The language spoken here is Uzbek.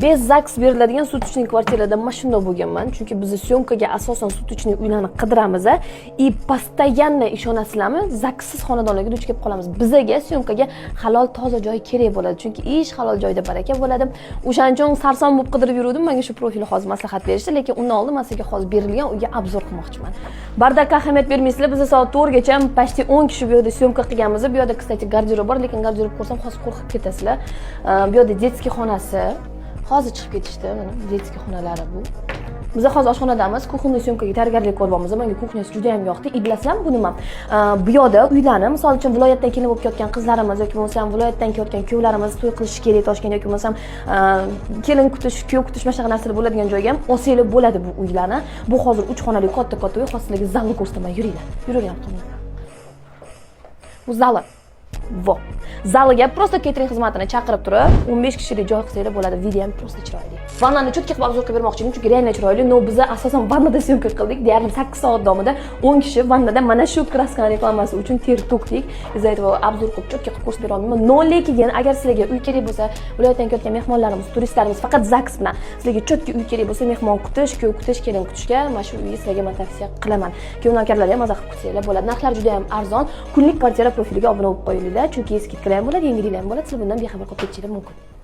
Без ЗАГС beriladigan суточный kvartirada mana shundoq bo'lganman, chunki biz съёмка ga asosan суточный uylarni qidiramiz и постоянно, ishonasizlarmi, ЗАГС siz xonadonlarga duch kelib qolamiz. Bizaga съёмка ga halol, toza joy kerak bo'ladi, chunki ish halol joyda baraka bo'ladi. O'shaning uchun sarson bo'lib qidirib yuruvdim. Menga shu profil hozir maslahat berishdi, lekin undan oldin man sizga hozir berilgan uyga обзор qilmoqchiman. Бардак ka ahamiyat bermaysizlar. Biz soat 4gacha почти 10 kishi bu yerda съёмка qilganmiz. Bu yerda, кстати, garderob bor, lekin garderob ko'rsam, hozir qo'rqib ketasizlar. Bu yerda детский xonasi, hozir chiqib ketishdi. Mana, детский xonalari bu. Biz hozir oshxonadamiz, кухонный съёмка ga tayyorgarlik ko'ryapmiz. Menga кухня si juda ham yoqdi. И bilasizlarmi bu nima? Bu yoqda uylarni, misol uchun, viloyatdan kelin bo'lib kelayotgan qizlarimiz yoki bo'lmasam viloyatdan kelayotgan kuyovlarimiz to'y qilishi kerak Toshkentda yoki bo'lmasam kelin kutish, kuyov kutish, mana shunaqa narsalar bo'ladigan joyga ham olsanglar bo'ladi bu uylarni. Bu hozir uch xonali katta katta uy. Hozir sizlarga zalni ko'rsataman, yuringlar, yuravering. Bu zali. Во. Zaliga просто ketering xizmatini chaqirib turib, 15 kishilik joy qilsanglar bo'ladi. Video ham просто chiroyli. Vannani чётко qilib обзор qilib bermoqchi edim, chunki реально chiroyli. Но biza asosan vannada съёмка qildik. Deyarli 8 soat davomida 10 kishi vannada mana shu краска ni reklamasi uchun ter to'kdik. Из-за этого обзор qilib, чётко qilib ko'rsatib bera olmayman. Но lekin agar sizlarga uy kerak bo'lsa, viloyatdan kelayotgan mehmonlarimiz, turistlarimiz, faqat ЗАГС bilan sizlarga чётко uy kerak bo'lsa, mehmon kutish, kuyov kutish, kelin kutishga mana shu uyni sizlarga man tavsiya qilaman. Kuyov navkarlar ham maza qilib kutsanglar bo'ladi. Narxlar juda ham arzon. Kunlik kvartira profiliga obuna bo'lib qo'yinglar, chunki скидка lar ham bo'ladi, yangiliklar ham bo'ladi. Sizlar bundan bexabar qolib ketishinglar mumkin.